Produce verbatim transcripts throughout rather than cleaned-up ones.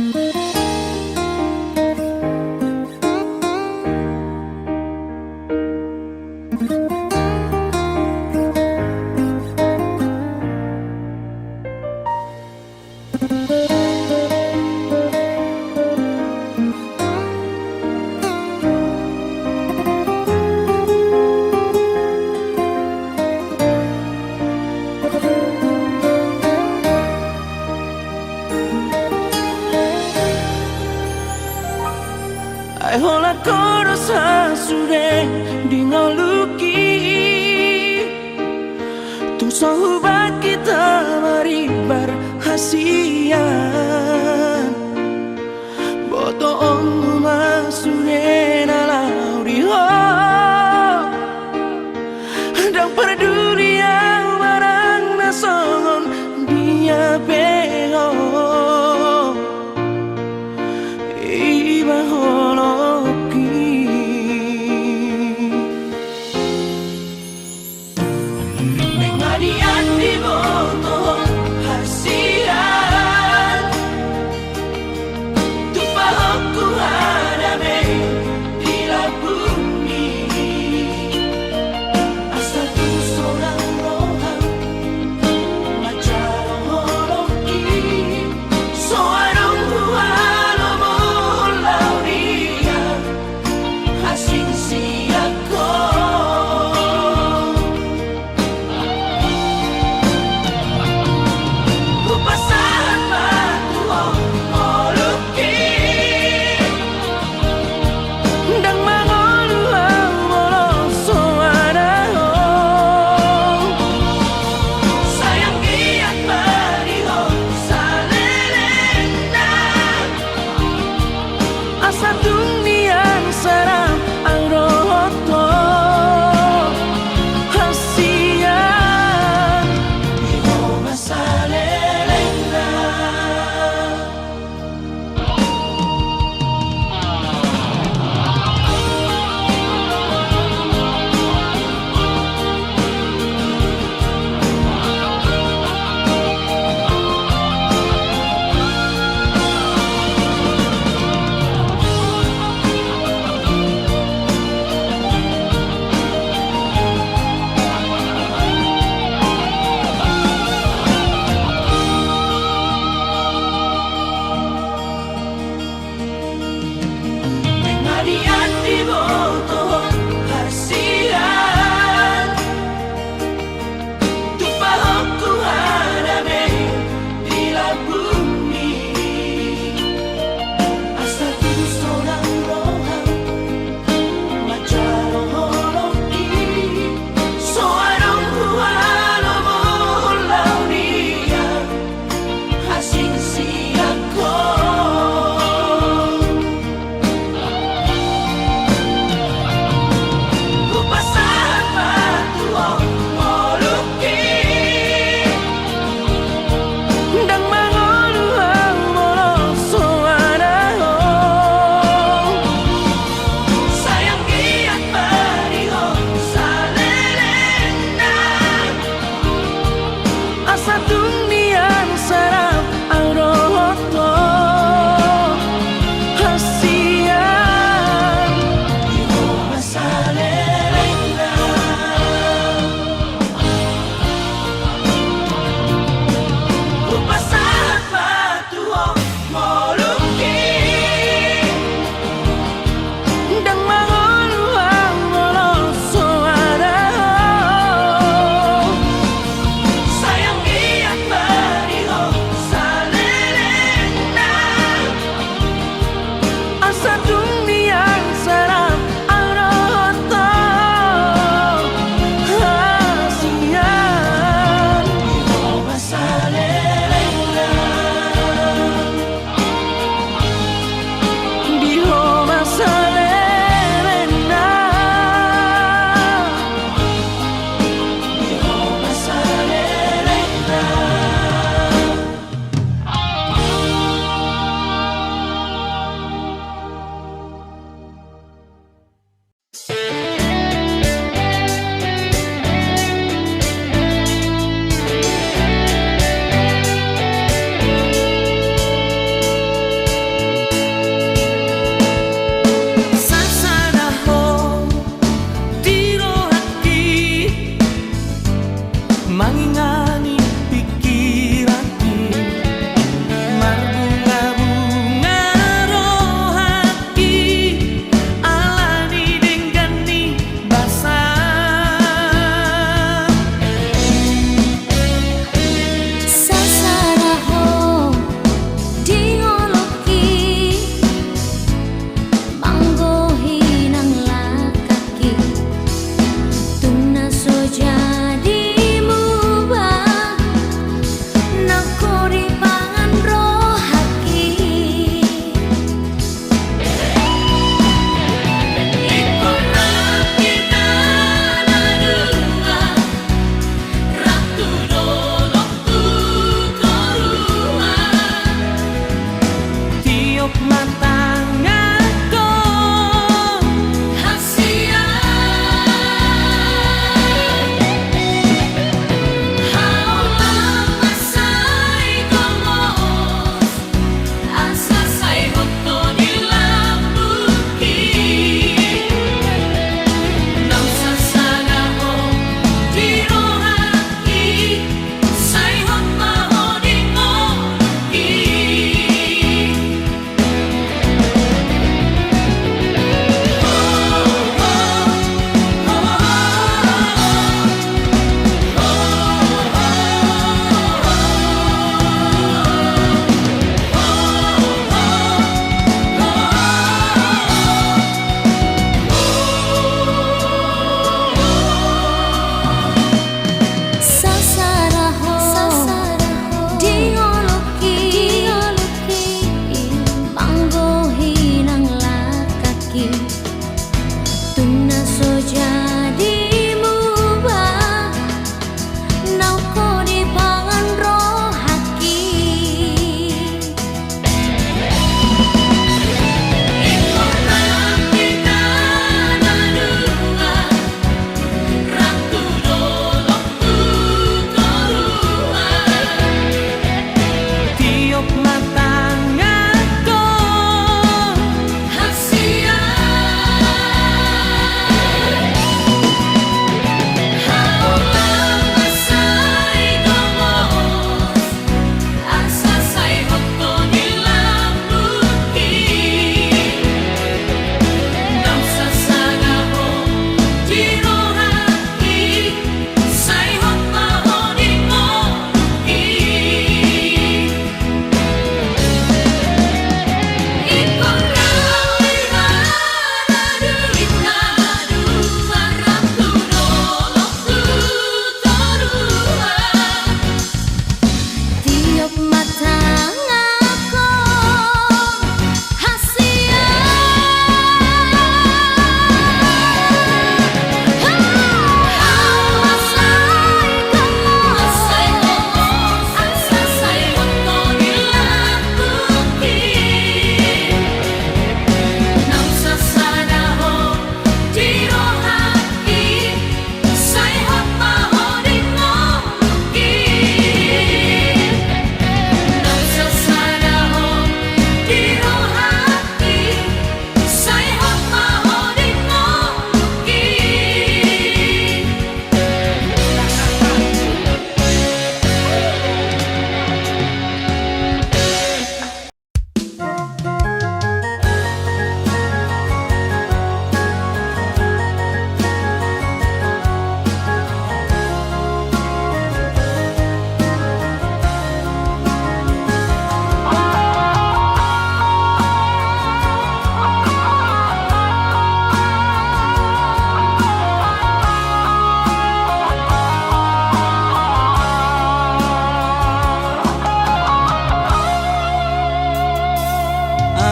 Ai holan ho do sasude di ngolungki. Tung so hubakku hita marimbar hasian. Botoonmu ma sude na laho di ho. Ndang parduli au barang na songon dia pe ho. Iba holongki. Mangaliat diboto hasian.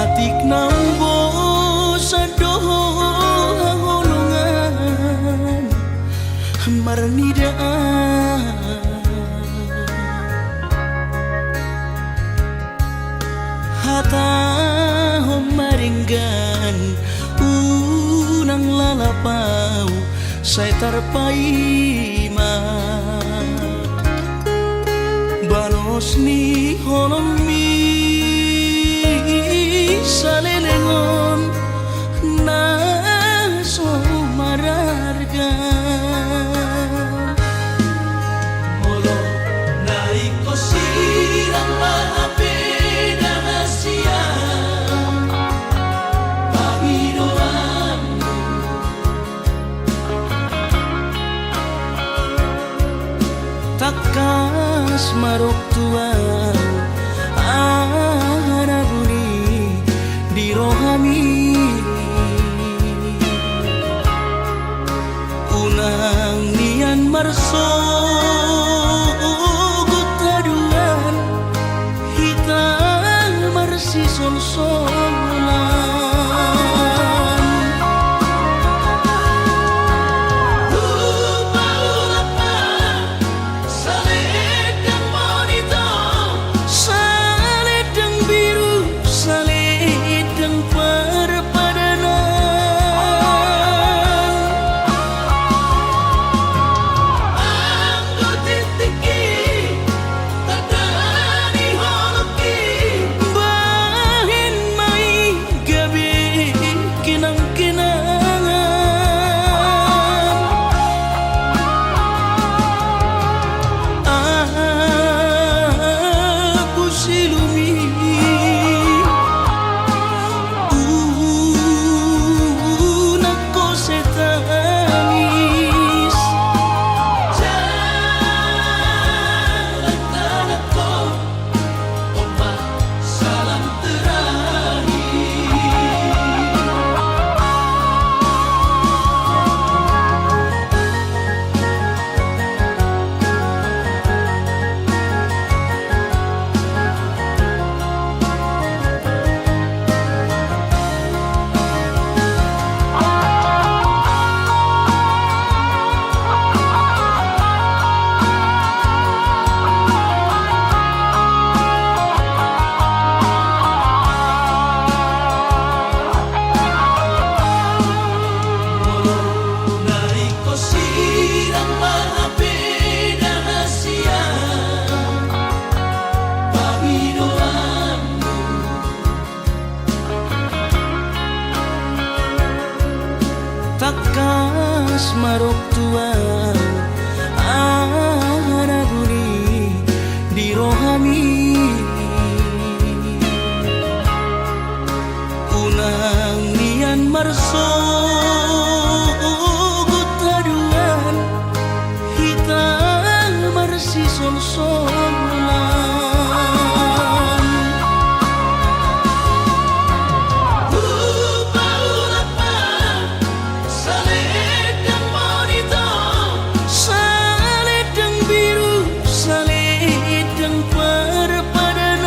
Atik na umbosan do haholongan marnidaan. Hatahon ma denggan, unang lalap ahu sai tarpaima. Balos ni holongmi saleleng on na so mararga. Molo na ingkon sirang ma hape da hasian pangidoanmu, tangkas ma dok tu ahu aha na buni di rohami. Unang nian marsogot haduan, hita marsisolsolan. Hupaulak ma salendang monitor, salendang biru, salendang parpadanan. Anggo tingtingki tanda ni holongki, bahen ma i gabe kenangkenangan. Ahu silumi unang kose tangis. Jalan tanahku. Tangkas ma dok tu ahu aha na buni di rohami. Unang nian marsogot haduan, hita marsisolsolan. Hupaulak ma salendang monitor, salendang biru, salendang parpadanan.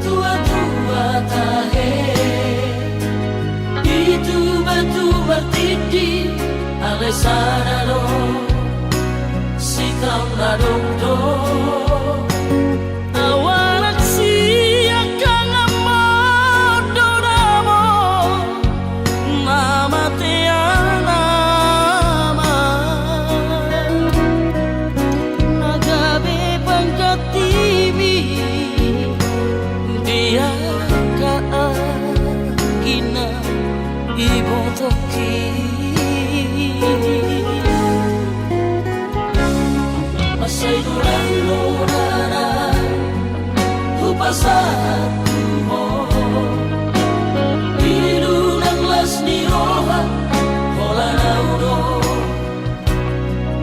Tua-tua tahe, i tuba-tuba martindi, alai sada do sitaon na dokdok. Au anak siangkangan ma do namo, na mate anak ma, na gabe pangkatimi di angka anggina ibotoki. Mansai godang do na hupasahat tu ho, i do nang las ni roha, holan au do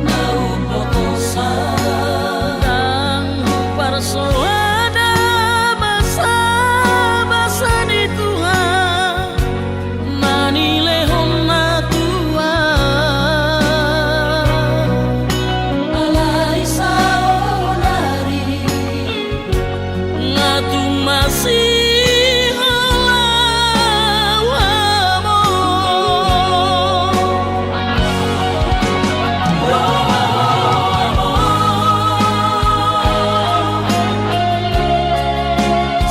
na umbotosan. Ndang huparsoada basa-basa ni Tuhan na nilehon na tua. Alai saonari nga tung masihol au hamu.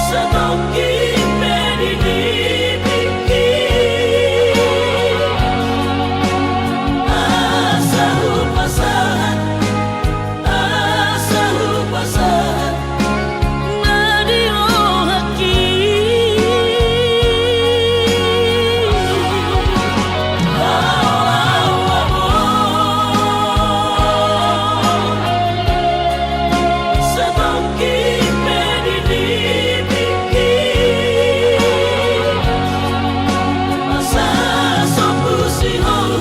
Satongkin pe di dipingki, asa hupasahat, asa hupasahat na di rohangki. Au, au, au, au. Satongkin pe di dipingki, asa sombu sihol,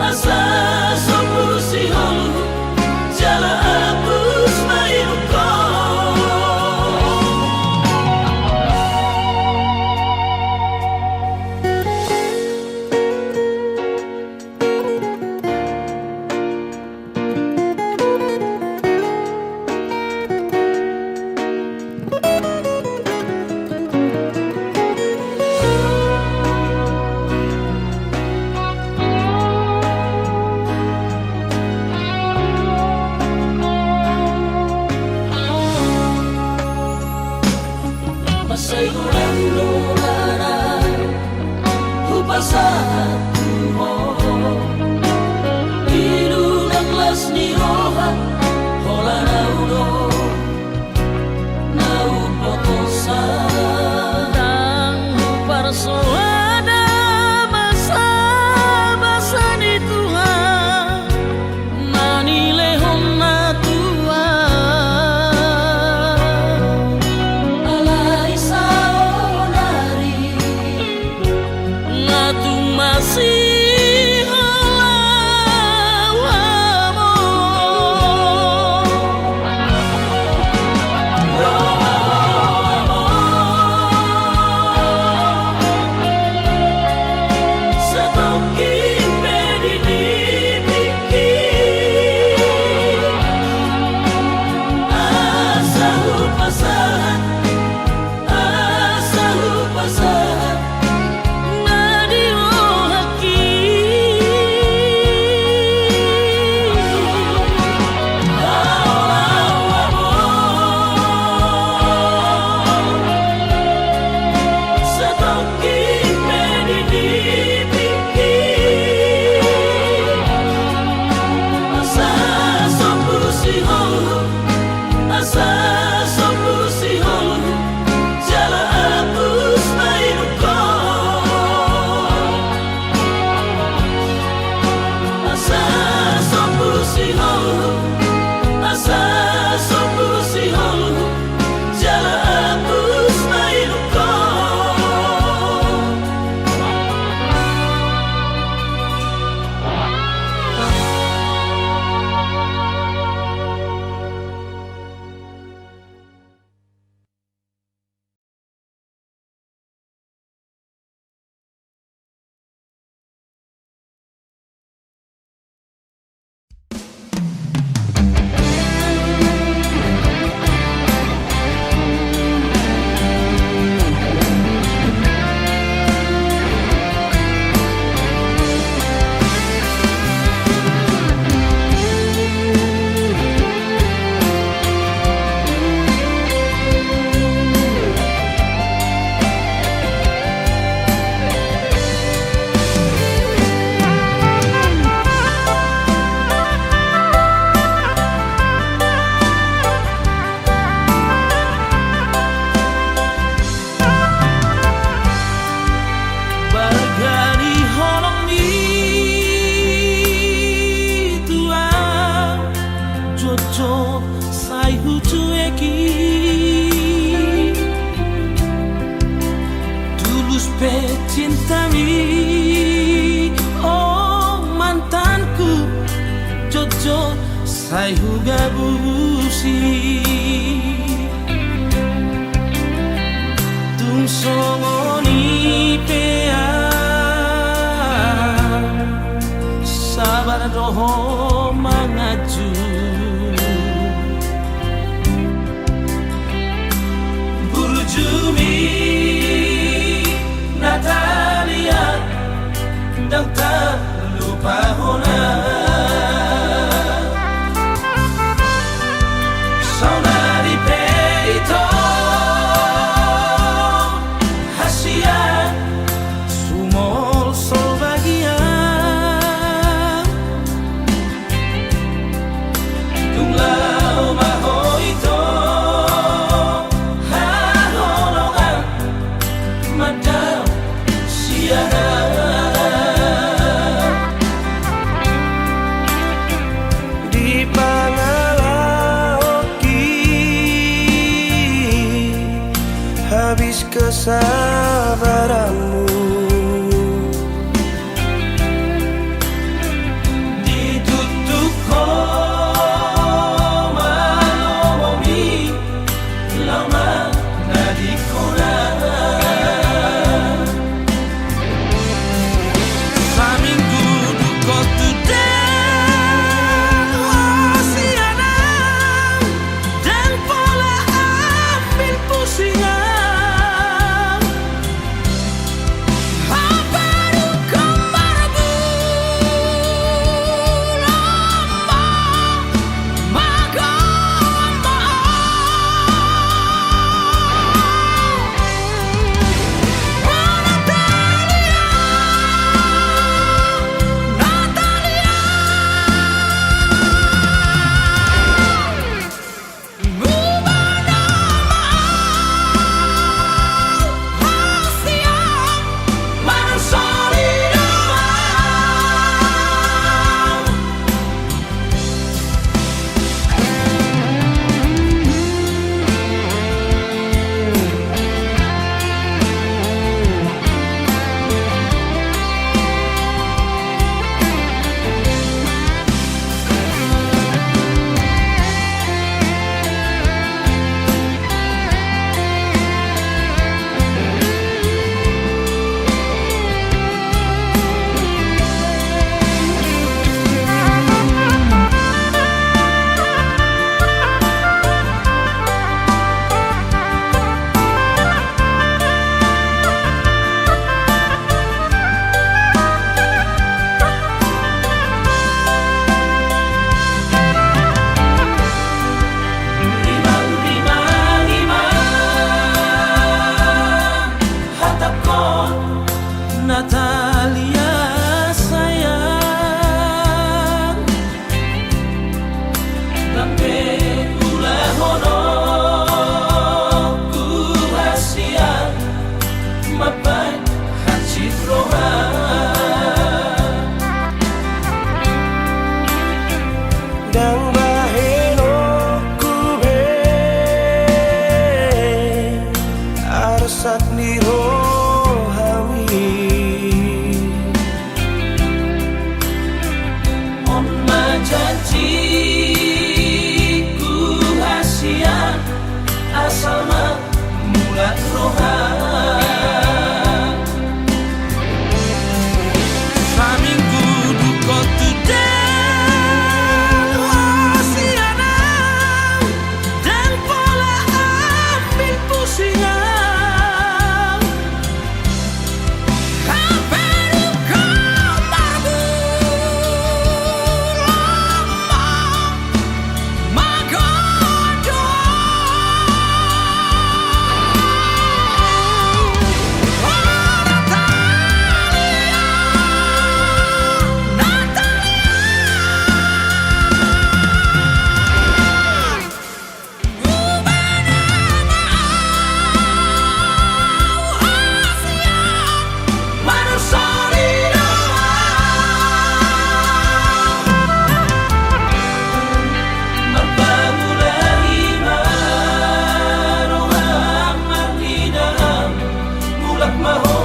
asa sombu sihol, jala hapus ma inongko. Mansai godang do na hupasahat tu ho, i do nang las ni roha, holan au do na umbotosan. Ndang huparsoada basa-basa ni Tuhan na nilehon na tua. Alai saonari nga tung masihol au hamu. Pecintami, o mantanku, jotjot sai hugabusi. Tung songon i pe au sabar do ho manganju. Burjumi Natalia, ndang tarlupa hona. Saonari pe ito hasian sumolsol bagian. Tung laho ma ho ito haholongan mandao sian au. Di pangalaoki habis kesabaranmu. Ditutuk ho ma lomomi, laho manadingkon au. Saminggu dung ho tu denggan sian au, ndang pola ambil pusing au. Rimang, rimang, rimang, hatangkon Natalia sayang. Ndang pe ulahonon ku hasian mambahen hansit roha. Ndang bahenonku be arsak ni rohami. On ma janjiku hasian, asal ma mulak roha. Saminggu dung ho tu denggan sian au, ndang pola ambil pusing au. Mulak ma ho.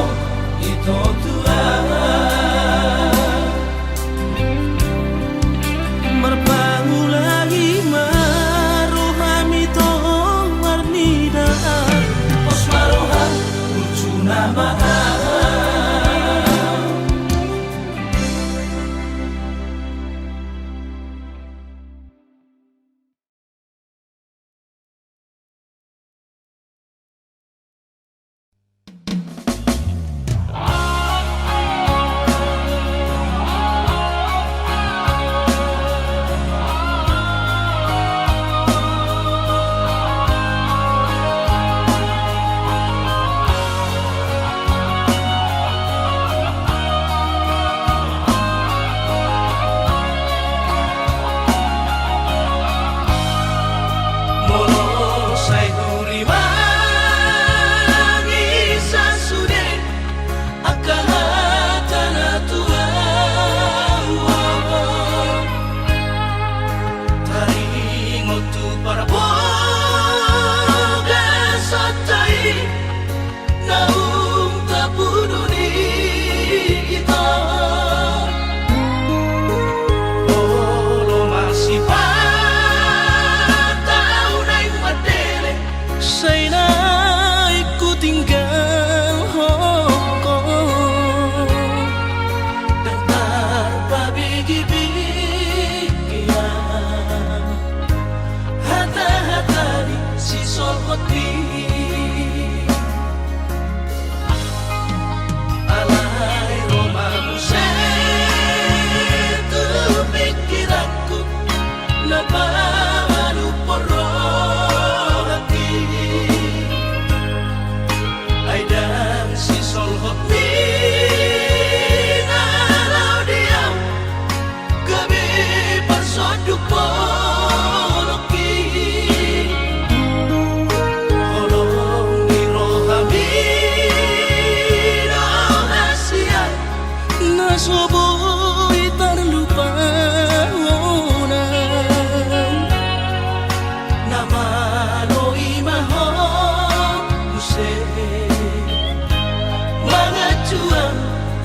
Mangantuan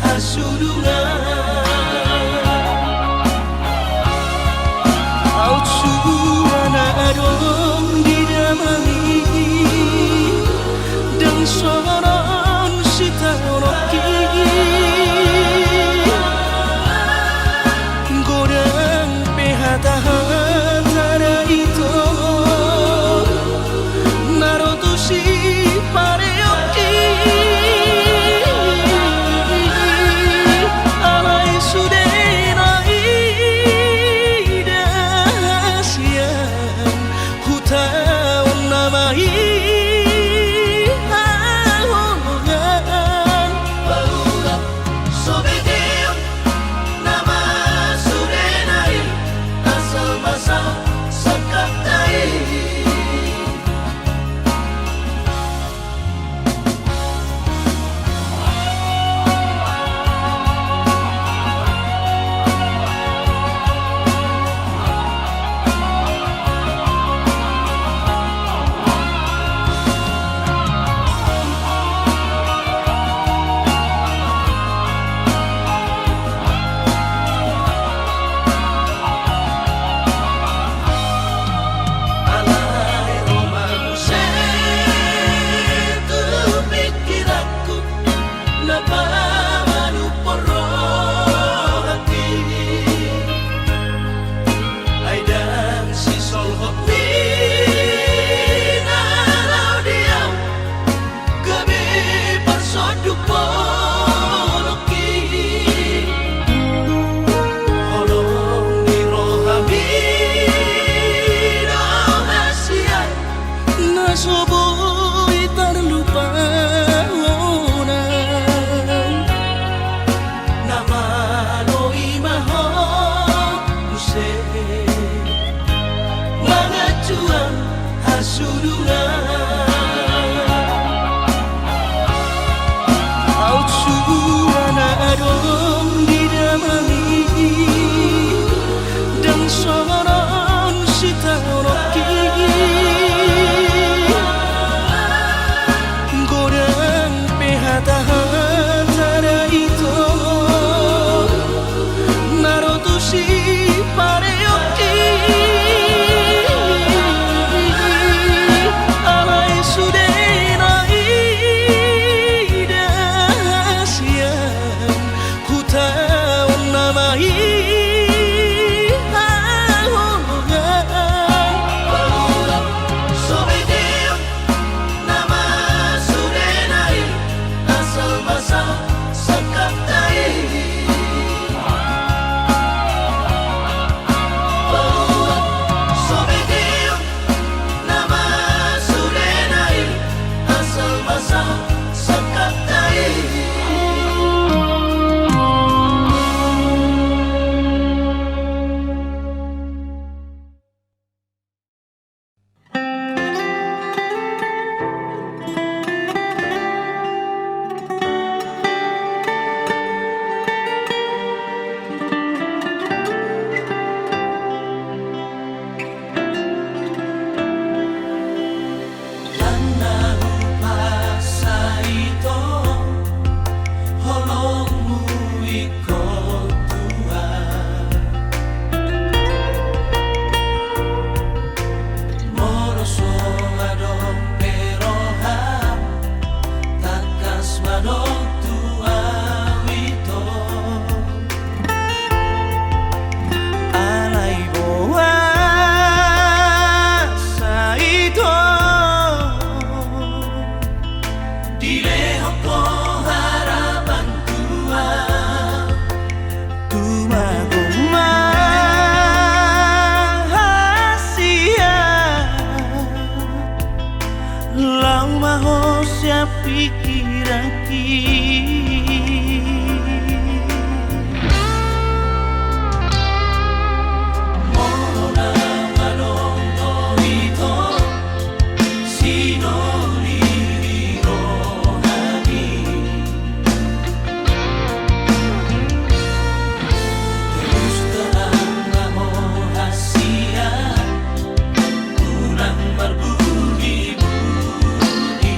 hasolongan. Aut sura na adong di damang i, ndang songon on sitaononki. Godang pe hata-hata na ito na ro tu sipareonki. Alai sude na ida sian huta on nama i haholongan. Paura so begeon nama sudena i, asal masa sangkapta i. Alai ro ma muse tu pingkiranku na pamanumhon rohangki. Ai ndang sisolhot ni na laho di ahu gabe parsonduk bolongki. Holong ni rohami do hasian na so boi tarlupahonan. Na malo i ma ho muse mangantuan hasolongan. Aut sura na adong di damang i, ndang songon on sitaononki. Godang pe hata-hata na ito na ro tu sipareonki. Alai sude na ida sian huta on nama i haholongan. Paura so begeon nama sudena i, asal masa sangkapta i. Paura so begeon nama sudena i, asal masa sangkapta i. Ndang na hupasahat holongmu ingkon Tuhan. Molo so adong pe roham, tangkas ma adong tu ahu ito. Alai boasa ito dilehon ho harapan tua tu magomma hasian. Laho ma ho sian pingkiranki. Molo na adong do ito sinondoli rohami, terus terang ma ho hasian, unang marbuni-buni.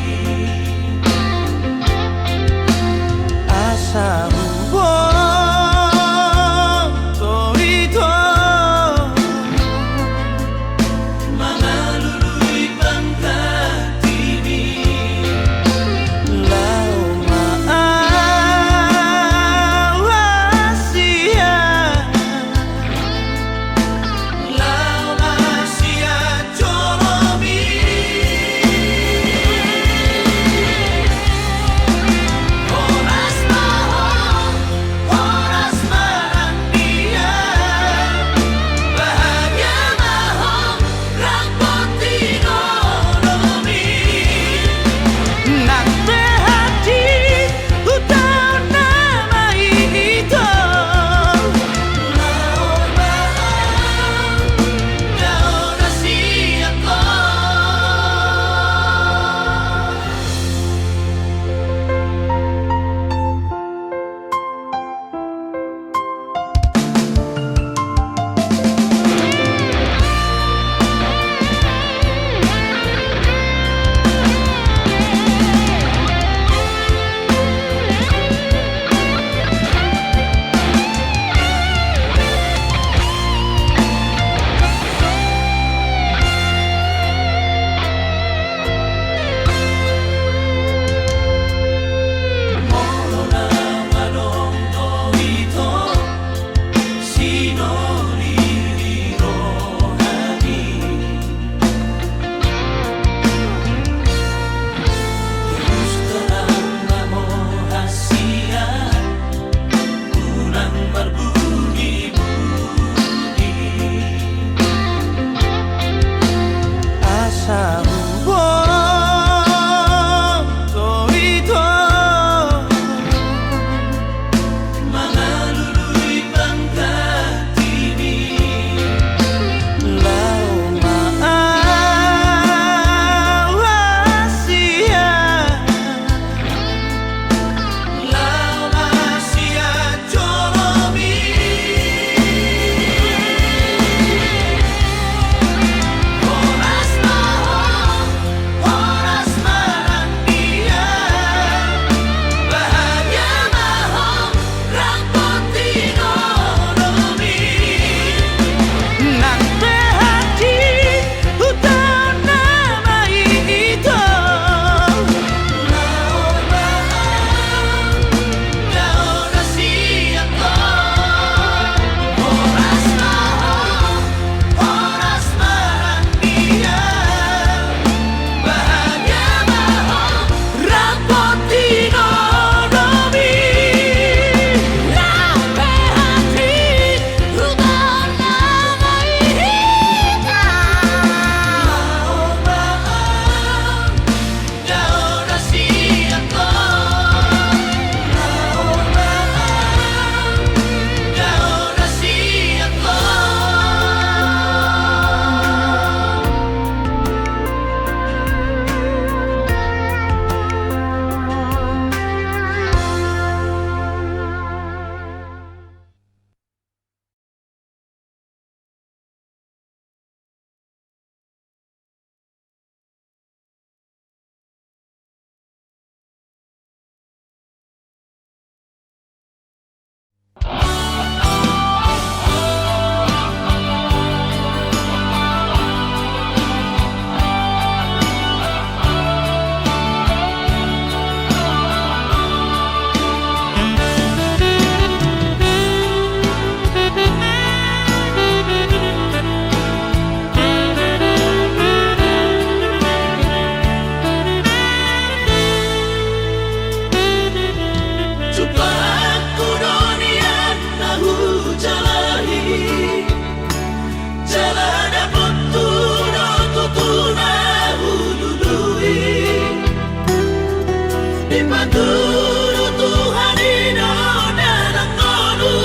Tudu Tuhan i do dalan ngolu.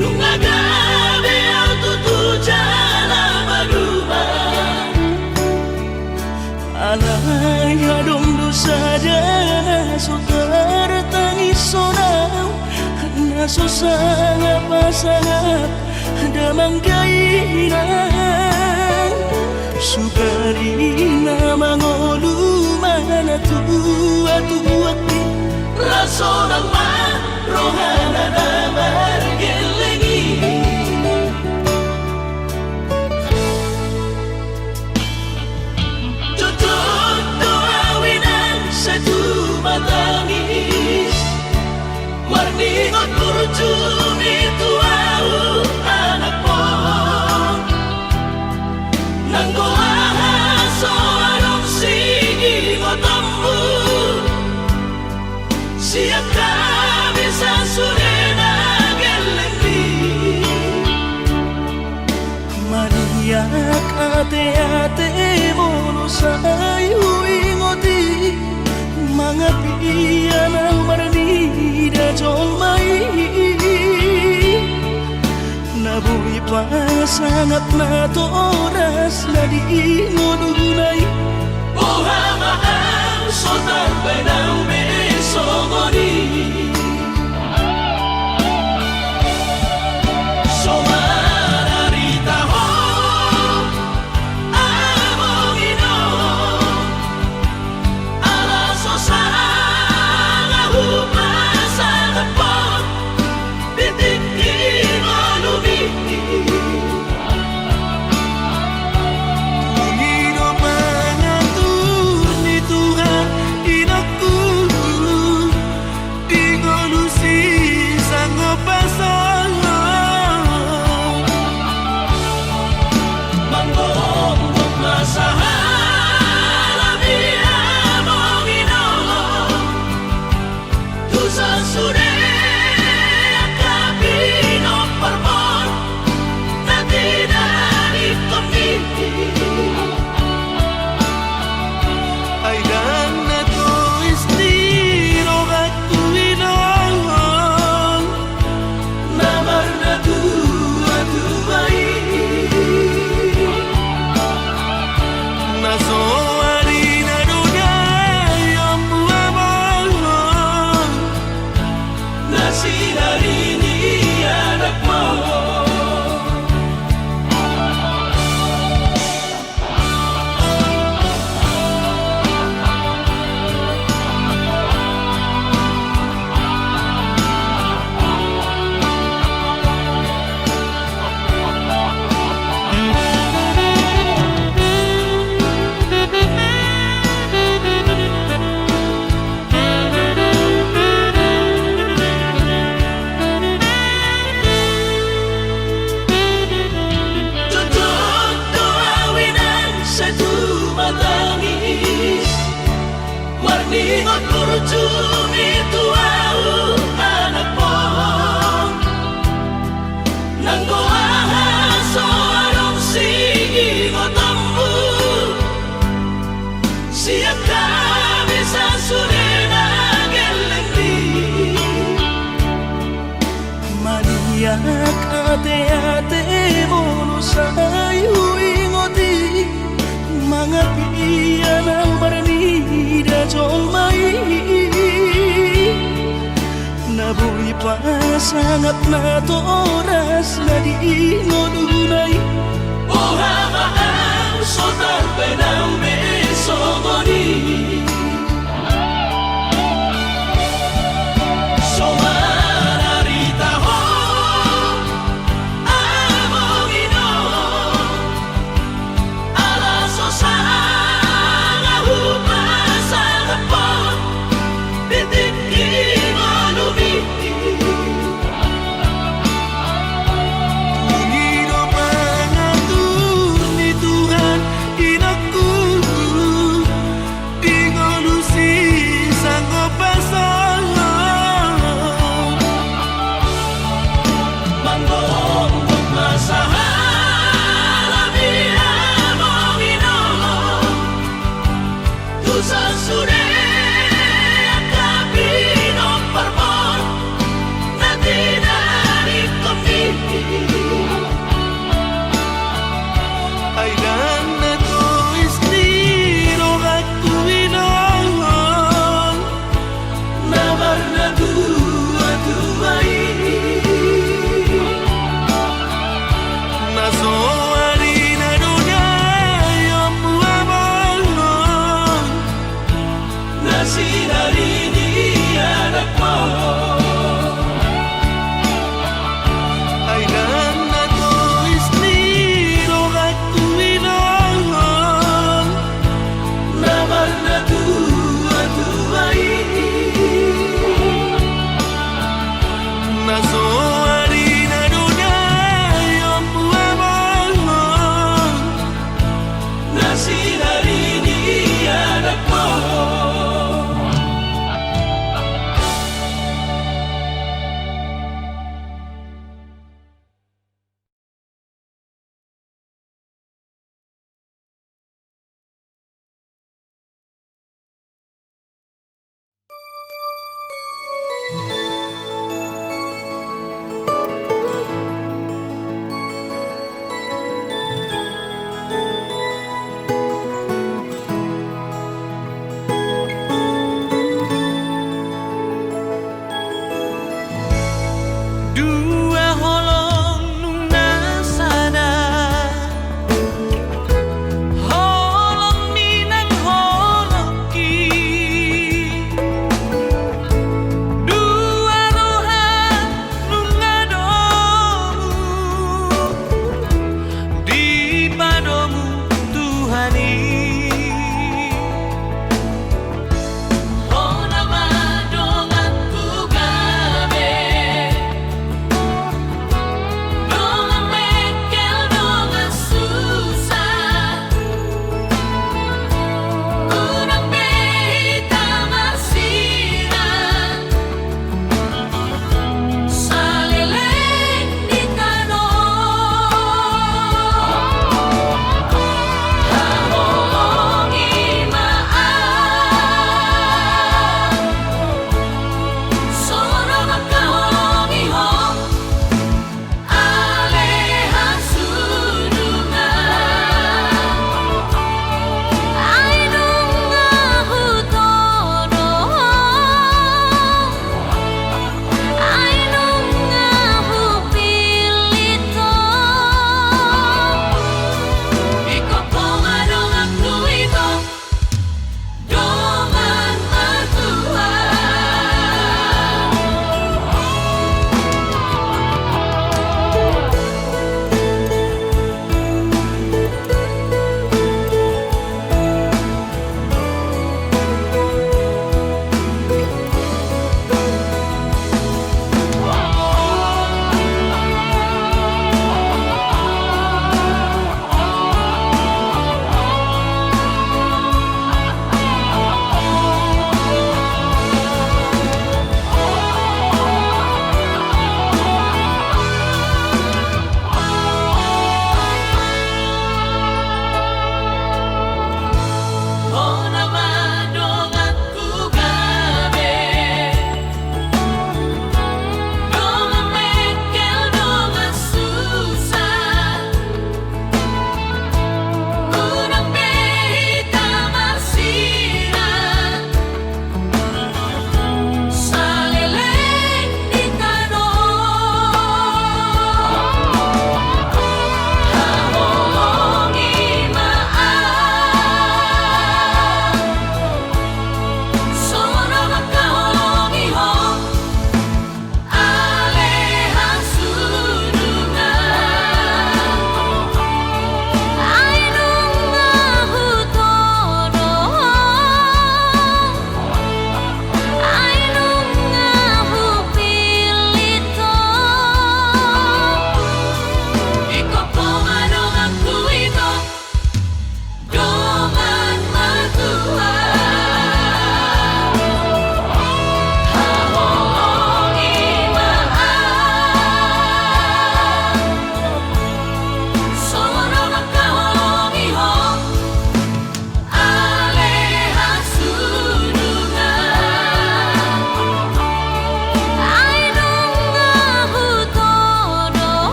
Nunga gabe au tutu jala maduma. Alai adong do sada na so tartangishon au, na so sangap-sangap damang dainang. Sugari na mangolu ma na tua-tua i, ra sonang ma rohana na margelleng i. Jotjot do au inang sai tumatangis, marningot burju i tu au anakmon. Nanggo aha so adong siingotonmu sian hami sasude na gelleng i? Maniak ate-ate molo sai huingot i, mangapia na marnida jolma i. Na boi pasangap natoras na di ngoluna i. Boha ma au so tarbaen au be songon i. So mararita ho amang inong, ala so sanga hupasangap on di tingki ngolumi. Dung i do mangatur ni Tuhan inongku, di ngolu sisanggopan songon. Manggombot ma sahala ni amang inong, tu sasude angka pinomparmon na tinadingkon i. Ai ndang na tois ni rohangku inong na marnatua-tua i. Na so arina do daionmu amang, na sinari ni anakmon. Jotjot do au inang sai tumatangis, marningot burju i tu au anakmon. Nanggo aha so adong siingotonmu sian hami sasude na gelleng i? Maniak ate-ate molo sai huingot i, mangapia na marnida jolma i. Na boi pasangap natoras na di ngoluna i. Boha ma au so tarbaen au be songon i. So mararita ho amang inong, ala so sanga hupasangap on di tingki ngolumi. Dung i do mangatur ni Tuhan inongku, di Sinari ni anakmu. Ai dan na tois ni rohangku i do na marnatua-tua i. Na so arina do na i ompu amang. Na sinari ni anakmu.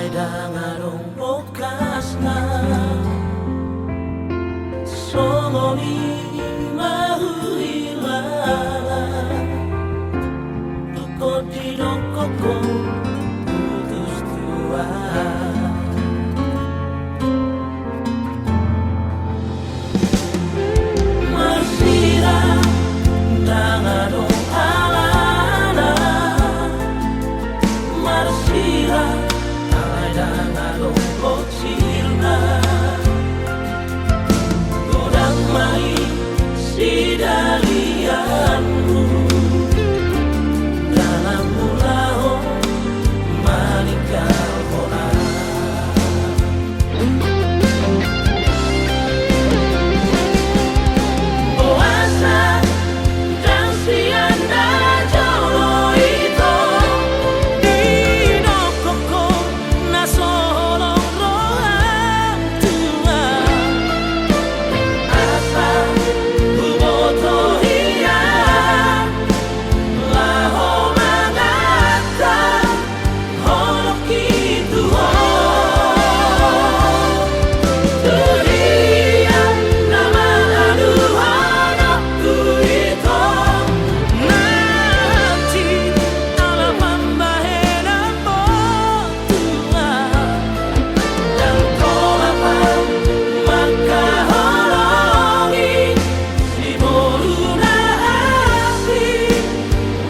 Ndang adong bokasna, songon i ma huhilala, tung didok ho putus tua. Marsirang ndang adong alana, marsirang alai ndang adong bocilna. Godang ma i sidalianmu, dalan mulaho maninggalhon au. Boasa ndang sian na jolo ito, didok ho na so holong roham tu au. Asa huboto hian laho mangantar holongki tu ho. Tu dia na mangaluhon ho tu ito, nanti ala pambahenanmu tu au. Ndang tolap au mangkaholongi siboru na asing,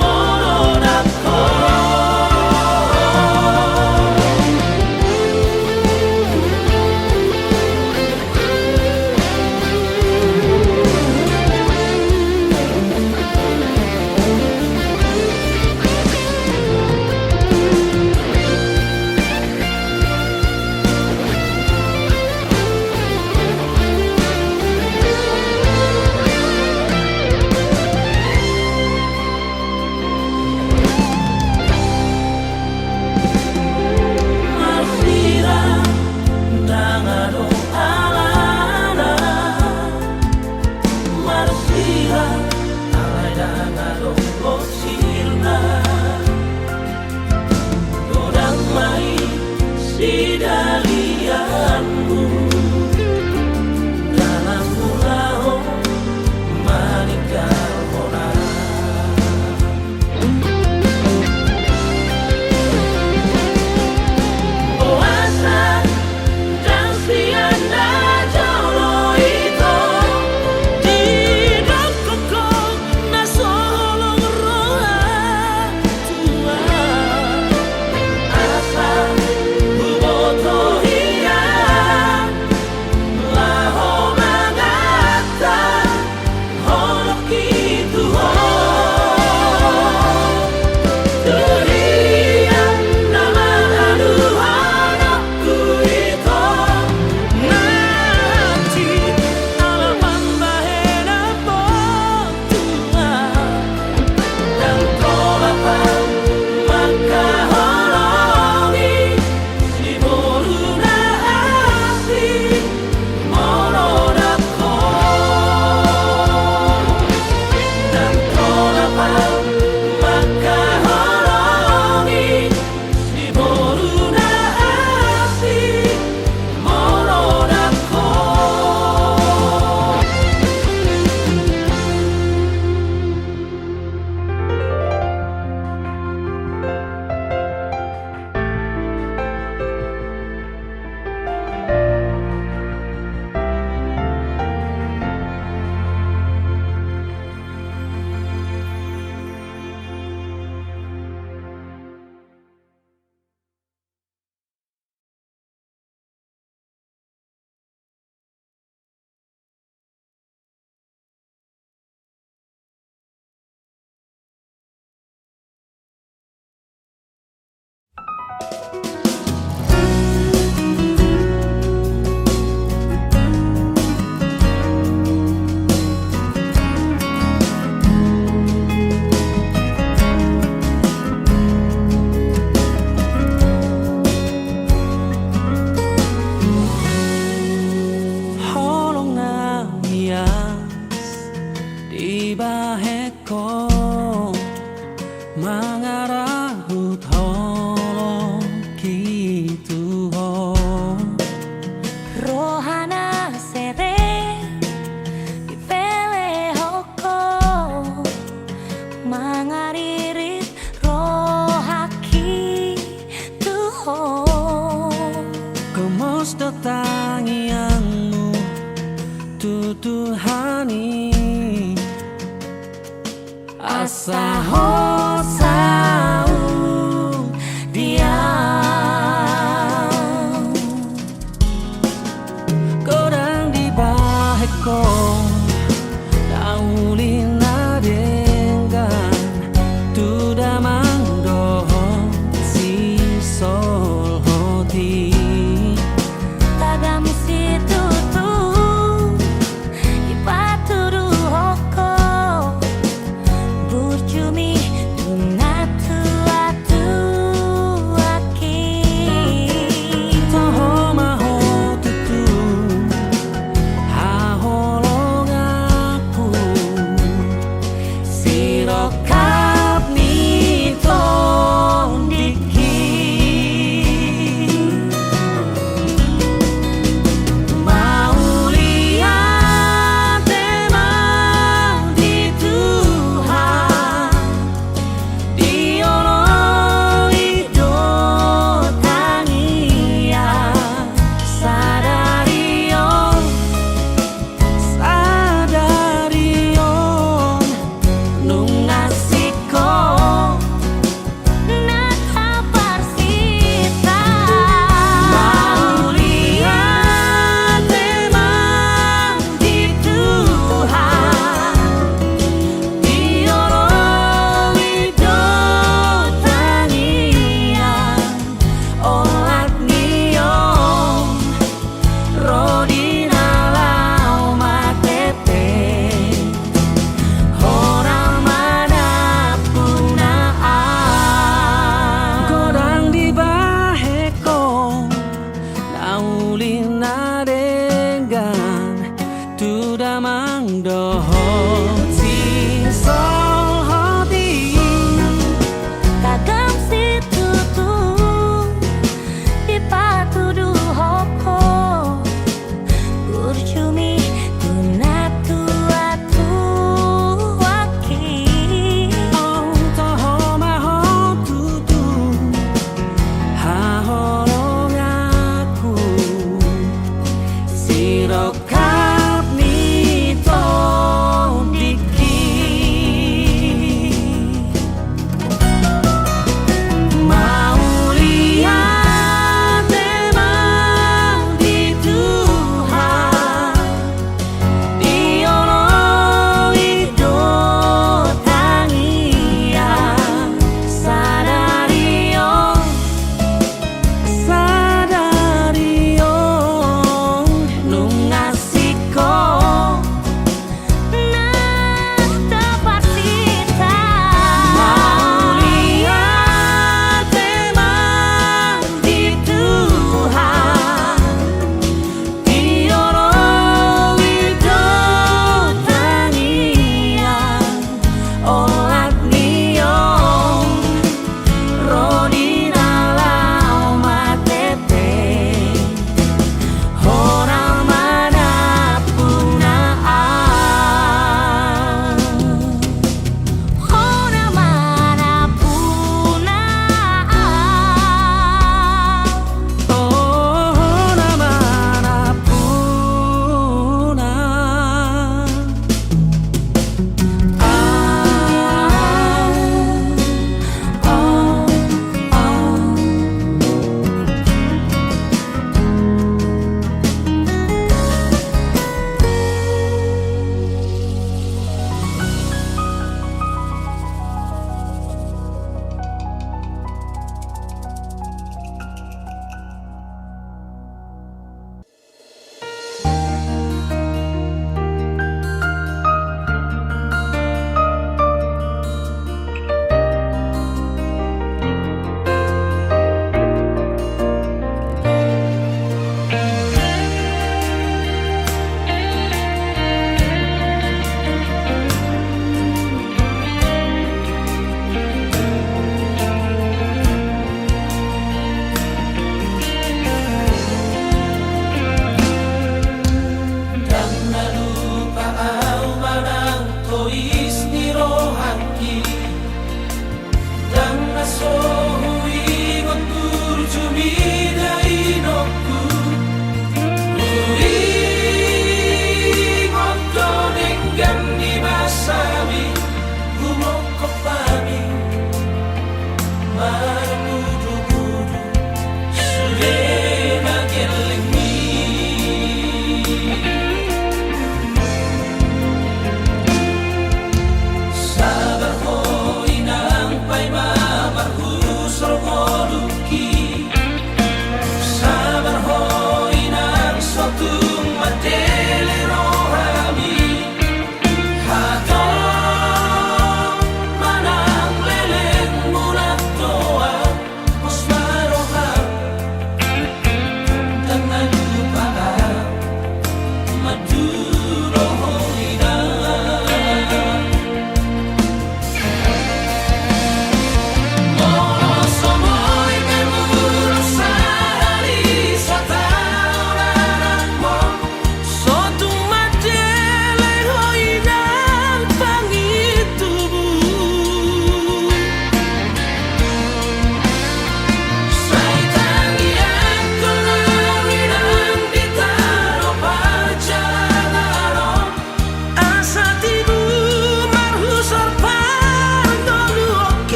molo ndang ho. Marsirang ndang adong alana, marsirang alai ndang adong bocilna. Godang ma i sidalianmu, dalan mulaho maninggalhon au. Boasa ndang sian na jolo ito, didok ho na so holong roham tu au. Asa huboto hian Gomos do tangiangmu tu Tuhan i, asa ho saut di au. Godang dibahen ho na uli na denggan tu damang dohot sisolhot i. Tagam situtu dipatuduhon ho burjumi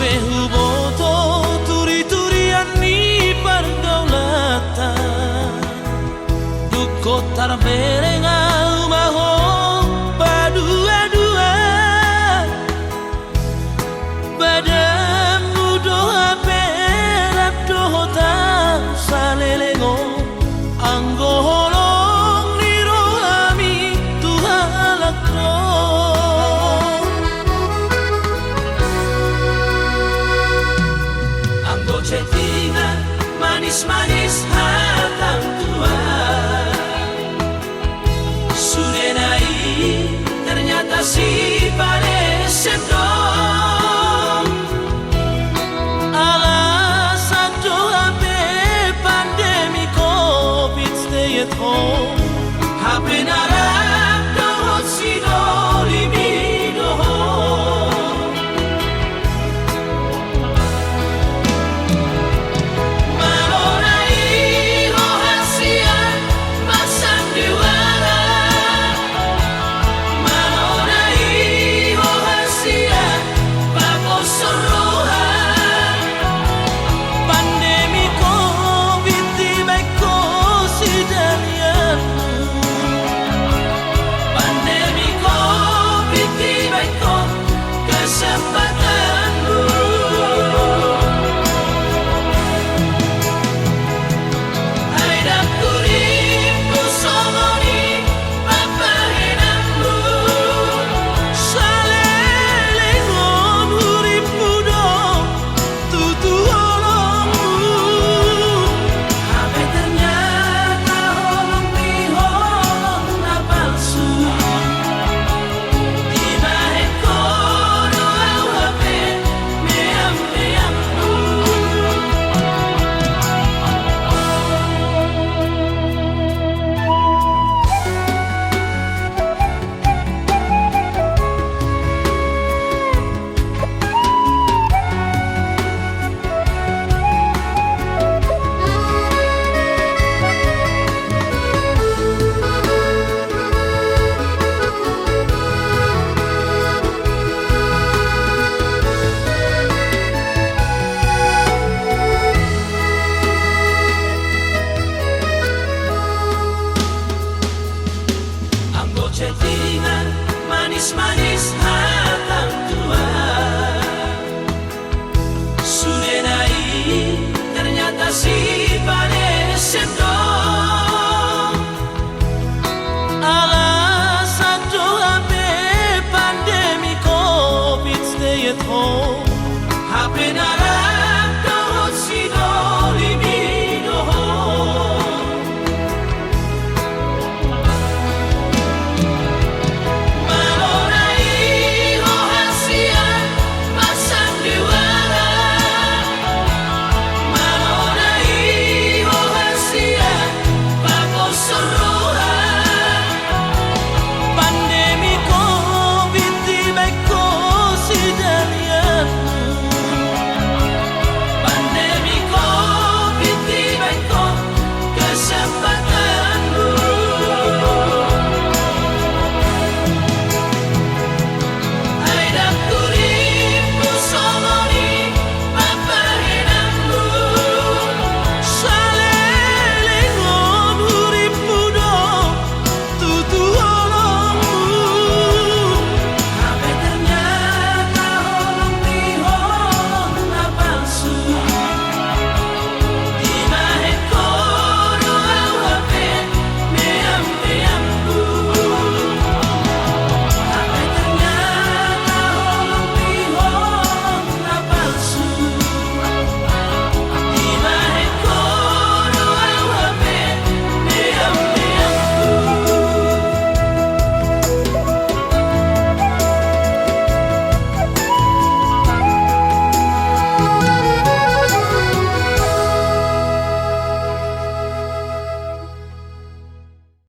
Huboto turiturian ni pargaulanta. Dung tarbere ahu ma ho paduadua. Badanmu do hape rap dohot ahu saleleng on. Anggo holong ni rohami tu halak do. Anggo chattingan manismanis hata tua. Sudena i ternyata si paresep do. Alasan do hape pandemi covid stay at home. Hape na rap dohot sidoli mi do ho. Malo na i ho hasian marsandiwara. Malo na i ho hasian paposhon roha. Pandemi covid dibaen ho sidalianmu. Pandemi covid dibaen ho kesempatanmu. Ai dang huripmu songon i pambahenanmu. Saleleng on huripmu do tutu holongmu. Hape ternyata holong ni holong na palsu. Dibahen ho do ahu hape meam-meammu. Anggo chattingan manis-manis hata tua. Sudena i ternyata si paresep do. Alasan do hape pandemi covid stay at home. Hape na